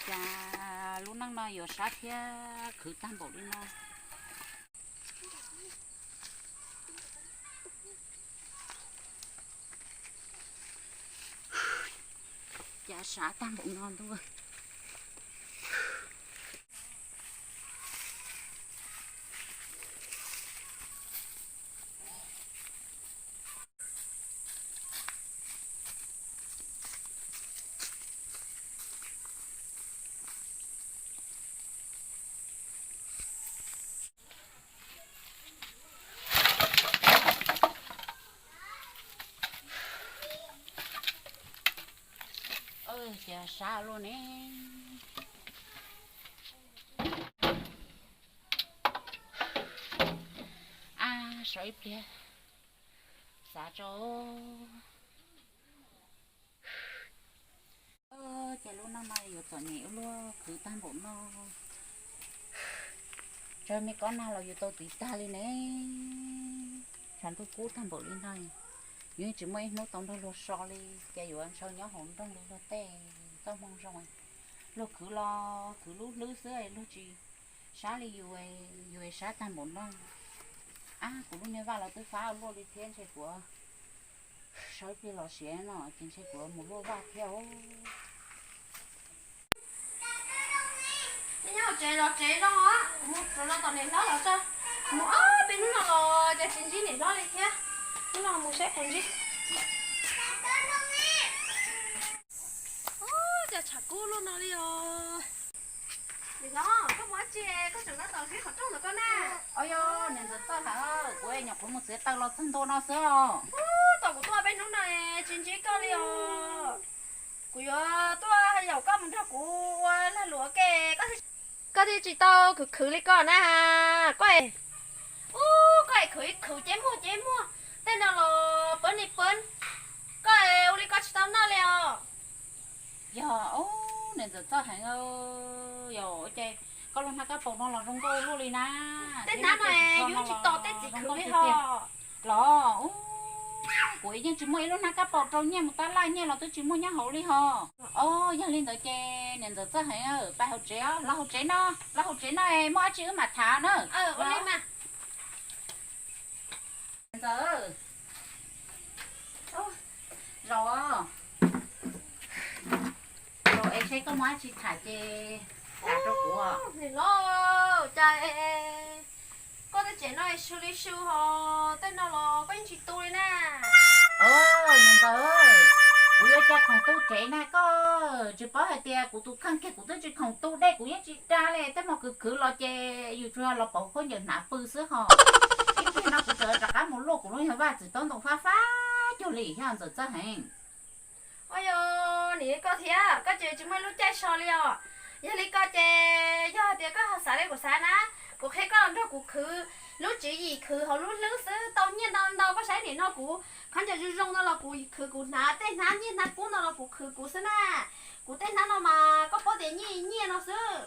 Cas lub neej no yuav sab thiab khwv tag npaum li no. Cas sab tag npaum no ntuj. Ces sab luaj ne. A, sawv ib pliag xav tso. Ces lub neej no yuav txom nyem ua luaj khwv tag npaum no. Tsawg me kob nag los yus tau tiv tag li ne. Tshav ntuj kub tag npaum li no, yus yeej tsis muaj ib hnub tau nrog luag so li. Ces yuav ntshaw nyob hauv nroog li luag tej txoj hmoo zoo. Luag khwv los khwv lub hlwb xwb, luag tsis sab li yus, yus sab tag npaum no. A, kuv lub niag vaj los twb fab ua luaj li thiab, ntshe kuv sawv ib pliag los siav no ces ntshe kuv mus luaj vaj thiab. Nej nyob hauv tsev los tsev zoo, kuv mus rau tom niam hlob los tso. Mus ob peb hnub no los cas tsis ntsib niam hlob li thiab. Hnub no mus saib puas ntsib. Cas tshav kub luaj no li os. Niam hlob, koj mus dab tsi koj tseem nyob tom qhib qhov rooj ntawm koj na? Os, yog niam ntxawm Txawj Heev, kuv nyuam qhuav mus txiav taws los txog ntua no xwb os. Ub, tos kuv tuaj peb hnub no tsis ntsib koj li os. Kuv yuav tuaj yaum koj mus nrog kuv ua lag luam ke, koj thiaj tsis tau khwv khwv li koj na. Koj, ub, koj es khwv khwv ces muag ces muag, tej no los pab ni pab, koj ua li koj tsis tau noj li os. Yog, ub, niam ntxawm Txawj Heev, yog ces koj lub hnab kab paus no los zoo nkauj luaj li na. Tej hnab no yus tsis tos tej txiv khwv li ho. Los, ub, kuv yeej tsis muaj ib lub hnab kab paus rau nyiaj mus tab laj, nyiaj los twb tsis muaj nyob hauv li ho. Os, yog li ntawd ces niam ntxawm Txawj Heev, pais hauv tsev os, los hauv tsev no, los hauv tsev no es muaj dab tsi wb mam tham na. Ntxawm, zaum, zaum es seb koj muaj dab tsi tham ces tham rau kuv. Niam hlob, cas koj tej tsev no su li su ho, tej no los koj yeej tsis tu li na. Niam ntxawm, kuv yuav ua cas khoom tu tsev na koj, tsis paub hais tias kuv tus kheej kiag kuv twb tsis khoom tu dej kuv yeej tsis da li, tej hmo khwv khwv los ces yus tsuas los pauv khaub ncaws hnav pw xwb ho. Ib pliag no kuv tseem rov qab mus luaj kuv lub nyuag vaj txwv taub ntoo fab fab cuag li thiab ntxawm Txawj Heev. Ua yog, nim koj thiab koj ces tsis muaj lub caij so li os. Yog li koj ces yog hais tias koj ho xav li kuv xav na, kuv qhia koj los nrog kuv khwv lub tswv yim khwv hauv lub hlwb xwb tau nyiaj ntau ntau. Koj saib nim no kuv khaub ncaws zoo zoo no los kuv khwv kuv hnav, tej hnab nyiaj hnab kub no los kuv khwv kuv xwb na. Kuv tej hnab no mas koj paub tias nyiaj nyiaj no xwb.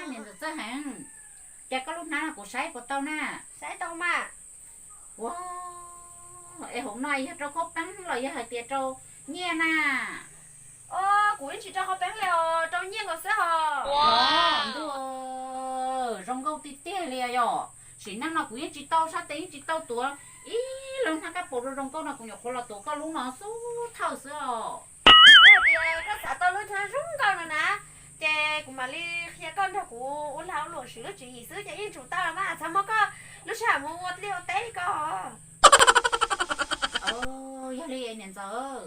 Niam ntxawm Txawj Heev, cas koj lub hnab no kuv saib puas tau na? Saib tau mas. Ua, es hauv no yog rau khaub peeb los yog hais tias rau nyiaj na? Os, kuv yeej tsis rau khaub peeb li os, rau nyiaj nkaus xwb hos. Ntuj, zoo nkauj tiag tiag li yom. Sim neej no kuv yeej tsis tau sab tes yeej tsis tau tuav ib lub hnab kab paus zoo zoo nkauj no, kuv nyuam qhuav los tuav koj lub no xub thawj xwb os. Yog tias koj xav tau lub hnab zoo nkauj no na, ces kuv mam li qhia koj nrog kuv ua lag ua luam swv lub tswv yim xwb ces yeej tsum tau los mas, txhob muab koj lub sij hawm mus ua liaj ua teb li ko. Yog li niam ntxawm,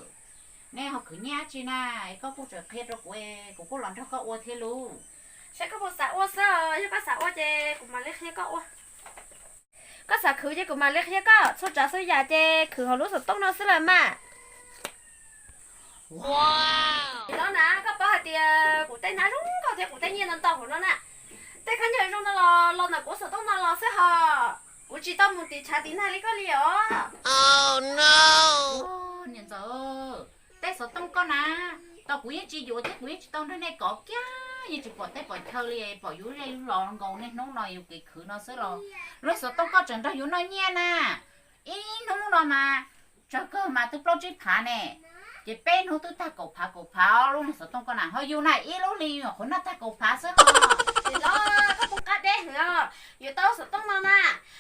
nej ho khwv nyiaj dab tsi na? Koj kuj tseem qhia rau kuv, kuv kuj los nrog koj ua thiab lauj. Saib koj puas xav ua xwb, yog koj xav ua ces kuv mam li qhia koj ua. Koj xav khwv ces kuv mam li qhia koj, txhua tsav txhua yam ces khwv hauv lub xov tooj no xwb los mas. Nim no na koj paub hais tias kuv tej hnab zoo nkauj thiab kuv tej nyiaj ntau ntau hauv no na, tej khaub ncaws zoo no los los ntawm kuv xov tooj no los xwb hos. Kuv tsis tau mus tim tshav tim nag li koj li os. Niam ntxawm, tej xov tooj koj na, tau kuv yeej tsis yuav thiab kuv yeej tsis tau nrog nej kov kiag, yeej tsis pom teb pom chaw li, pom yus zej yus zos nkaus niaj hnub no yus kev khwv no xwb los luag xov tooj koj tseem nrog yus noj nyiaj na. Ib hnub no mas tsawg kawg mas twb plaub tsib phav ne. Ces peb hnub twb tag kaum phav kaum phav lub niag xov tooj koj na, ho yus na ib lub hli nyuam qhuav noj tag kaum phav xwb no. Ces los koj puas qab deb heev os. Yuav tau xov tooj no na,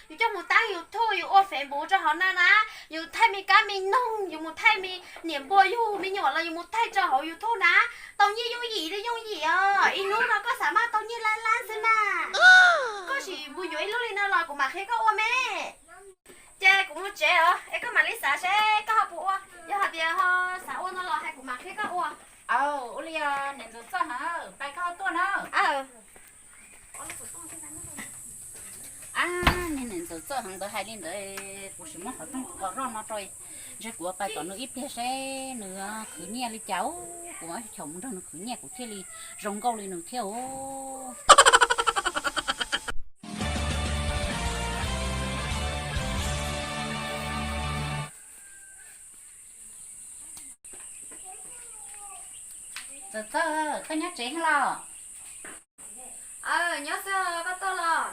yus coj mus tab YouTube, yus ua Facebook rau hauv na na, yus thaij me kab me noog, yus mus thaij me niam npua yug me nyuam los yus mus thaij rau hauv YouTube na, tau nyiaj yooj yim li yooj yim os. Ib hnub no koj xav maj tau nyiaj lab lab xwb na. Koj sim mus yuav ib lub li no los kuv mam qhia koj ua me. Ces kuv mus tsev os, es koj mam li xav seb koj ho puas ua. Yog hais tias ho xav ua no los hais kuv mam qhia koj ua. Aw, ua li os niam ntxawm Txawj heev, pais koj ho tuaj na. Niag niam ntxawm Txawj heev ntawd hais li ntawd, kuv sim muab qhov rooj qos roj no rau, ntshe kuv pais tom nws ib pliag seb nws khwv nyiaj li cas, kuv mam chaum mus nrog nws khwv nyiaj kuv thiaj li zoo nkauj li nws thiab os. Txawj, koj nyob tsev los? Aw, nyob xwb, koj tuaj los?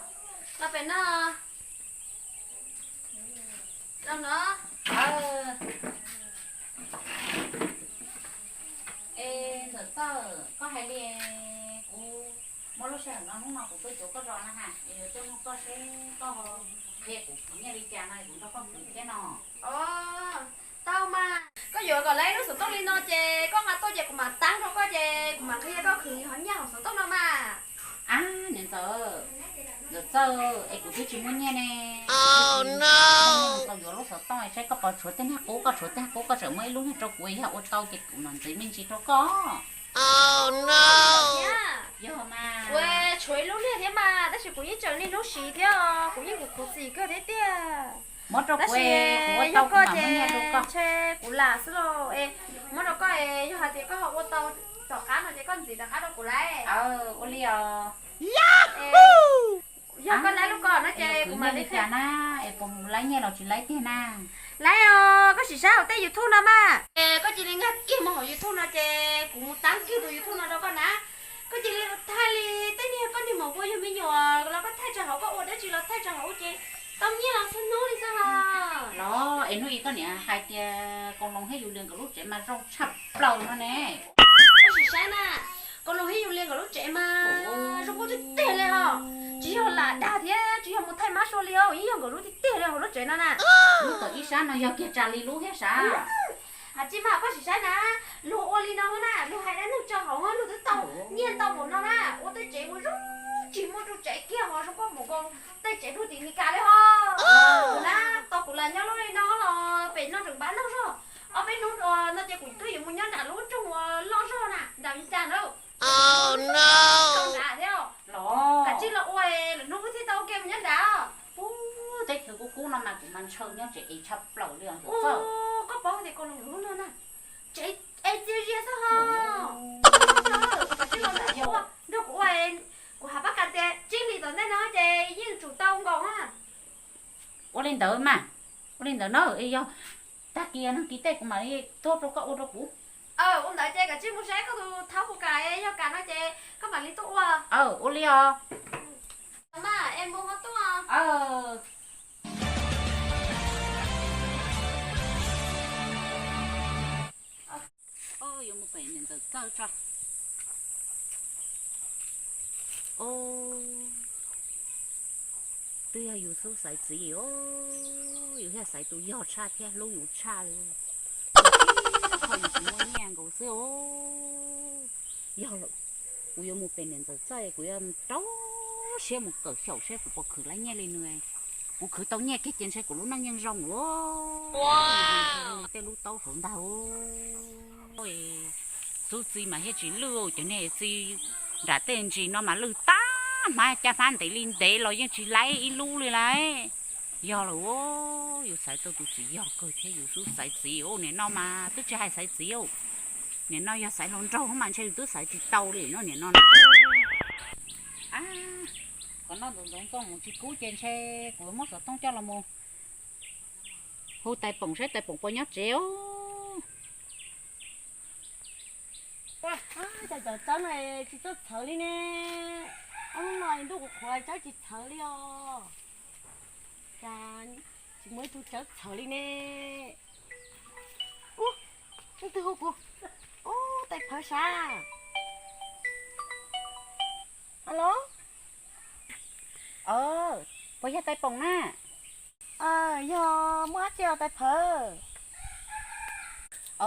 Los pem no. Los no. Es ntxawm Txawj, koj hais li, kuv muaj lub sij hawm no hnub no kuv tuaj cuag koj zos na ha, es yuav tuaj nug koj seb koj qhia kuv khwv nyiaj li cas no kuv nrog koj khwv thiab no. Tau mas, koj yuav kom lawv lub xov tooj li no ces koj nqa tuaj ces kuv mam tab rau koj ces kuv mam qhia koj khwv hov nyiaj hauv xov tooj no mas. Ab, niam ntxawm, ntxawm Txawj, es kuv twb tsis muaj nyiaj ne. Tau yuav lub xov tooj saib koj puas tshuav tej nag qub, koj tshuav tej nag qub koj tseem muab ib lub nyiag rau kuv, yog ua tau ces kuv mam ntxiv me ntsis rau koj. Yog mas. Kuv tshuav ib lub liag thiab mas, tab sis kuv yeej tseem niaj hnub siv thiab, kuv yeej kuv khuv xim kawg thiab tiag. Muab rau kuv, kuv ua tau kuv mam muab nyiaj rau koj. Ntshe kuv lam xwb los es muab rau koj es yog hais tias koj ho ua tau tom qab no ces koj ntxiv rov qab rau kuv lauj. Ua li os. Yog koj laib lub ko no ces kuv mam li cas na, es puas laib nyiaj los tsis laib tiag na? Laib os, koj sim saib hauv tej YouTube no mas. Es koj cia li nkag kiag mus hauv YouTube no ces kuv mus tab kiag tus YouTube no rau koj na. Koj cia li thaij li tej niag koj niag maum npua yug me nyuam los koj thaij rau hauv, koj ua dab tsi los thaij rau hauv ces tau nyiaj los txhua hnub li xwb os. Los es hnub ib koj niam hais tias Koos Loos thiab Yus Lias nkawd lub tsev mas zoo tshaj plaws no ne. Koj sim saib na, Koos Loos thiab Yus Lias nkawd lub tsev mas zoo nkauj tiag tiag li os. Tsis yog lam dag thiab tsis yog mus thaij mab sua li os, yeej yog nkawd lub tiag tiag li hauv lub tsev no na. Lub tom ib sab no yog kiag Tsa Lis lub thiab sav. Hais tsis mas koj sim saib na, luag ua li no na, luag hais dab neeg tso hauv luag twb tau nyiaj ntau npaum no na, ua tej tsev uas zoo tsis muaj tus tsev kiag ho zoo nkauj npaum nkaus tej tsev rau tim Meskas li ho. Kuv na, tau kuv lam nyob lub li no los pem no tseem npab noj zog. Ob peb hnub no ces kuv twb yuav mus nyob nram lub nroog uas loj zog na, nram Vias Cas na. Nram thiab, kav tsij los ua lwm hnub wb thiaj tau ua ke mus nyob nrad. Pub teb chaws kub kub no mas kuv mas ntshaw nyob tsev es tshaj plaws li os. Koj paub tias Koos Loos lub no na, tsev es txias zias xwb ho. Kav tsij los nrog kuv ua, nrog kuv ua, kuv hais pab kas tias tsib hlis tom ntej no ces yeej tsum tau nkaus na. Ua li ntawd mas, ua li ntawd na, yog tag kis nag kis tej kuv mam li tuaj rau koj ua rau kuv. Ua ntawd ces kav tsij mus saib koj tus thaub puas kam, yog kam no ces koj mam li tuaj ua. Ua li os. Mas es mus ho tuaj. Yuav mus pem niam ntxawm Txawj tso. Twb yog yus xub xaiv txiv os, yus thiaj xaiv tus yog tshaj thiab hlub yus tshaj li. Kho yus tsis muaj nyiaj nkaus xwb os. Yog lawm, kuv yuav mus pem niam ntxawm Txawj, kuv yuav rau siab mus kawm xyaum seb kuv puas khwv laib nyiaj li nws. Kuv khwv tau nyiaj kiag ces ntshe kuv lub neej yeej zoo os. Tej lub taub hauv ntag. Xub txiv mas thiaj tsis lwj, cov niag txiv nram tej ntsis no mas lwj tag hmab caj hmab ntev li ntev los yeej tsis laib ib lub li lauj. Yog lawm, yus xaiv tau tus txiv yog kawg thiab yus xub xaiv txiv. Nim no mas twb tsis hais xaiv txiv, nim no yog xaiv hluas nraug mas ntshe yus twb xaiv tsis tau li no nim no. Kom noj ntxoov ntxoov txooj mus tsis kub ces ntshe kuv muab xov tooj coj los mus hu Tais Poom saib Tais Poom puas nyob tsev os. Cas cov txawb no tsis tuaj txhawv li ne? Ob hnub no ntuj qhuav qhuav txawb tsis txhawv li os. Cas tsis muaj ib tug txawb txhawv li ne? Ub, Leej twg hu kuv? Ub, Tais Phawv sav. Alo. Puas yog Tais Poom na? Yog, muaj dab tsi os Tais Phawv?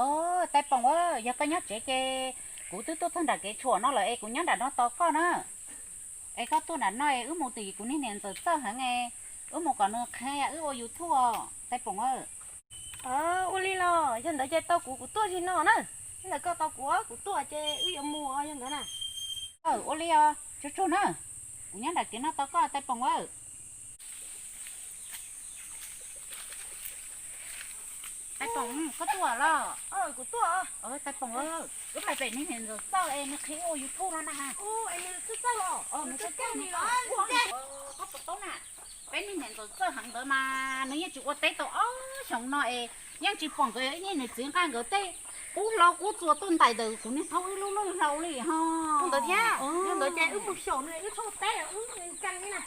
Os, Tais Poom, yog koj nyob tsev ces kuv twb tuaj txog nram kev tshuam no lawm es kuv nyob nram no tos koj na. Es koj tuaj nram no es wb mus tim kuv niag niam ntxawm Txawj heev es wb mus kom nws qhia wb ua YouTube os Tais Poom. Ua li los yog ntawd ces tau kuv, kuv tuaj zim no na. Ntawm koj tau kuv, kuv tuaj ces wb yuav mus yog ntawd na. Ua li os, tsaug tsaug na. Kuv nyob nram kev no tos koj Tais Poom. Tais Poom, koj tuaj los? Kuv tuaj. Tais Poom, wb mus pem niag niam ntxawm Txawj es nws qhia ua YouTube no na. Nws Txawj los? Nws Txawj los. Koj puas paub na, peb niag niam ntxawm Txawj heev ntawd mas nws yeej tsis ua teb tau ob xyoos no es yeej tsis pom nkawd niag niam txiv nqa nkawd tej qub hlau qub txuas tuaj ntais ntawm kuv niag thaub wb lub lub hlau li ho. Ntawd thiab, yog ntawd ces wb mus xyaum nws, wb txhob ua teb, wb nkees li na.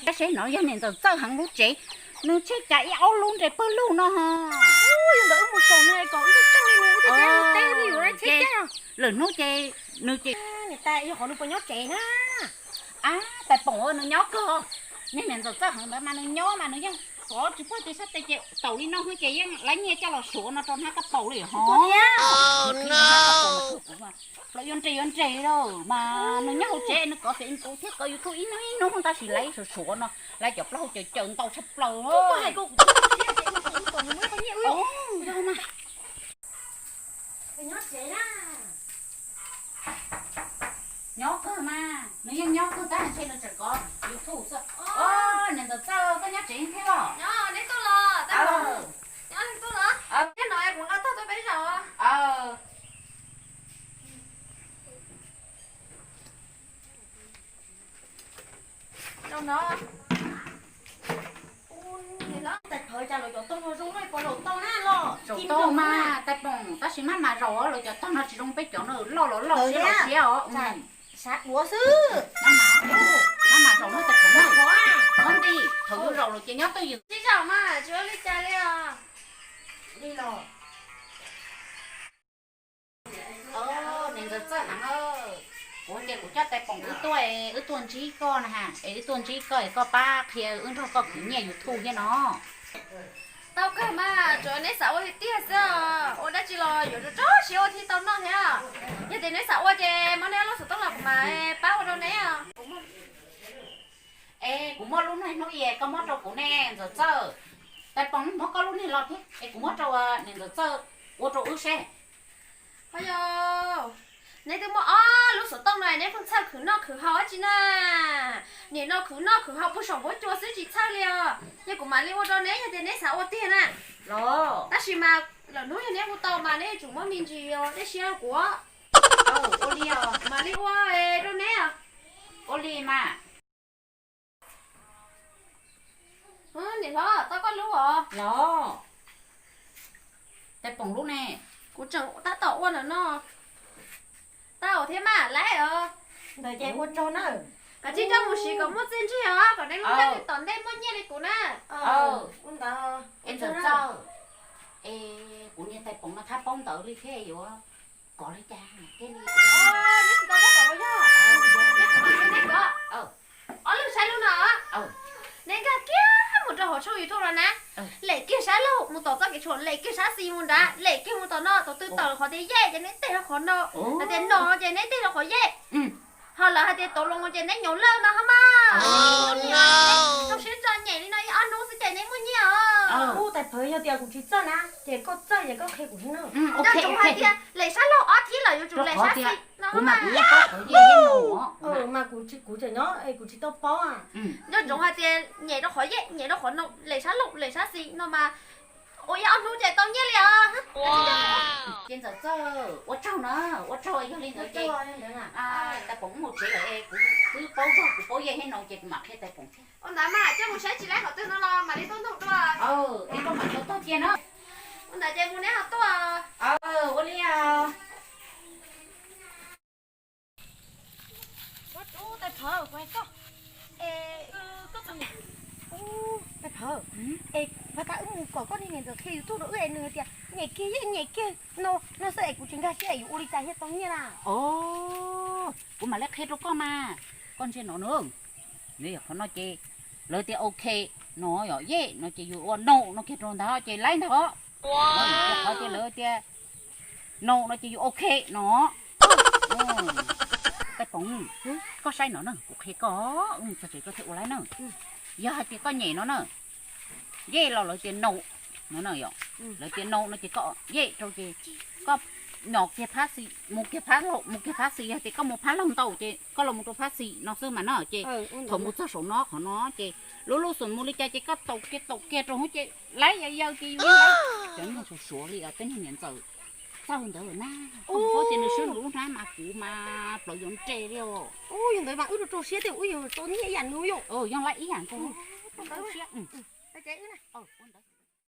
Tab sis no yog niam ntxawm Txawj heev lub tsev, nws tsheb cas ib ob lub nres pawg lug no ho. Yog ntawd wb mus xyaum nws kom wb nkees li nws, wb teb li yuav tsheb caij. Lwm hnub ces nws ces niam tais, yog qhov nws puas nyob tsev na? Ab, Tais Poom, nws nyob kawg. Niag niam ntxawm Txawj heev ntawd mas nws nyob mas nws yeej kov tsis puag ti sab tes ces taum li no xwb ces yeej lawv nyiaj coj los suav no rau hnab kab paus li ho. Plaub yuav nres yuav nres lawm mas nws nyob hauv tsev nws kov Facebook thiab kov YouTube ib hnub ib hnub tab sis lawv suav suav no, lawv cov plaub hau caws caws ntau tshaj plaws. Nyob kawg mas, nws yeej nyob kawg tab ntshe nws tseem kov YouTube xwb. Niam ntxawm Txawj, koj nyob tsev thiab los? Neb tuaj los? Neb tuaj los? Neb no kuv nqa tog tuaj peb zaum. Rau no. Tais Phawv, cas lawv cov tog no zoo na, puas laus tau na los? Zaum tau mas Tais Poom, tab sis maj mam zaum, lawv cov tog no tsis zoo peb cov no, loj los loj siab los siab os. Sav duav xwb. Maj mam zaum no Tais Poom na. Muab nti, thaum yus zaum lawm ces nyob twj ywm. Tsis zaum mas tsis ua li cas li os. Li los. Niam ntxawm Txawj heev, kuv ces kuv coj Tais Poom wb tuaj, wb tuaj ntsib koj na ha, es wb tuaj ntsib koj es koj pab qhia wb nrog koj khwv nyiaj YouTube thiab no. Tau kawg mas, tsuas neb xav ua li tiag xwb, ua dab tsi los yuav rau rau siab ua thiaj tau noj thiab. Yog tias neb xav ua ces muab neb lub xov tooj los kuv mam pab ua rau neb. Es kuv muab lub niag hnub es koj muab rau kuv ne ntxawm Txawj. Tais Poom, muab koj lub niag los thiab es kuv muab rau niam ntxawm Txawj ua rau wb seb. Ho yog, neb twb muaj ob lub xov tooj no neb pheej txhawj khwv noj khwv haus dab tsi na? Nim no khwv noj khwv haus puag saum huab cua xwb tsis txhawj li os. Yog kuv mam li ua rau neb yog tias neb xav ua tiag na. Los tab sis mas lwm hnub yog neb hu tau mas neb yuav tsum muab me ntsis dej siab rau kuv. Ua li os, mam li ua rau neb. Ua li mas. Niam hlob, tau koj lub os. Los, Tais Poom lub ne? Kuv tseem tab tom ua ntawm no. Tau thiab mas lawm os. Ntawd ces ua tsaug na. Kav tsij coj mus siv kom muaj txiaj ntsig os, kom neb lub neej tom ntej muaj nyiaj li kuv na. Es ntxawm Txawj, es kuv niag Tais Poom no thab paub ntawv li thiab yuav kov li cas thiaj li. Neb tsis tau paub kom yog, neb kov. Ob leeg saib lub no. Neb nkag kiag mus rau hauv tshooj YouTube no na. Lem kiag sab laug mus tom txoj kev tshuam, lem kiag sab xis mus nrad, lem kiag mus tom no, thaum twg tawm qhov tias yej ces neb nteg rau qhov no, hais tias no ces neb nteg rau qhov yej. Ho lawv hais tias tau loo ces neb nyob lawm no ho mas. Rau siab ntso nyem li no ib ob hnub xwb ces neb muaj nyiaj os. Ub, Tais Phawv, yog tias kuv tsis txawj na ces koj txawj ces koj qhia kuv xwb na. Nco ntsoov hais tias lem sab laug ob thib lawm yuav tsum lem sab xis no mas. Mas kuv tseem nyob es kuv tsis tau paub. Nco ntsoov hais tias nyem rau qhov yej, nyem rau qhov no, lem sab laug, lem sab xis no mas ua ib ob hnub ces tau nyiaj li os. Ces ntxawm Txawj, ua tsaug na, ua tsaug, yog li ntawd ces Tais Poom mus tsev lawm es kuv twb paub zog kuv paub yej thiab no ces kuv mam qhia Tais Poom thiab. Ua ntawd mas coj mus saib tsis laib qhov twg no los mam li tuaj nug dua. Es koj mam tau tog cia na. Ua ntawd ces mus neb ho tuaj. Ua li os. Ua rau Tais Phawv, kuv hais koj, es koj tus niam, Ub, phav, es phav tas wb mus kom koj niag niam ntxawm qhia YouTube rau wb es nws hais tias nyem kiag yeej nyem kiag no no xwb es kuv tsis nkag siab es yuav ua li cas thiaj tau nyiaj na? Os, kuv mam li qhia rau koj mas. Koj ntsia no na. Nws yog qhov no ces lawv tias ok no yom, yej no ces yus ua no no kiag rau ntawd ces laib ntag. Qhov tias lawv tias no no ces yus ok no. Qaij Poov, koj saib no na, kuv qhia koj, wb mus txog tsev koj thiaj ua laib na. Yog hais tias koj nyem no na, yej los lawv tias no no na yom, lawv tias no no ces koj yej rau ces koj no kiag phab xis, mus kiag phab laug, mus kiag phab xis, yog tias koj mus phab laug ntau ces koj los mus rau phab xis no xwb mas na ces thaum mus txog saum no qhov no ces lub lub xum mus li cas ces koj taus kiag taus kiag rau hauv ces laib yaws yaws ces yus cov nyuag suav suav li tej niag niam ntxawm txawj ntawd na. Koj paub tias nws swb lub hnab mas kuv mas plawv yuav nres li os. Ub, yog ntawd mas wb rau rau siab tias wb yuav tau nyiaj ib yam nws yom. Yog laib ib yam nkaus. Rau siab.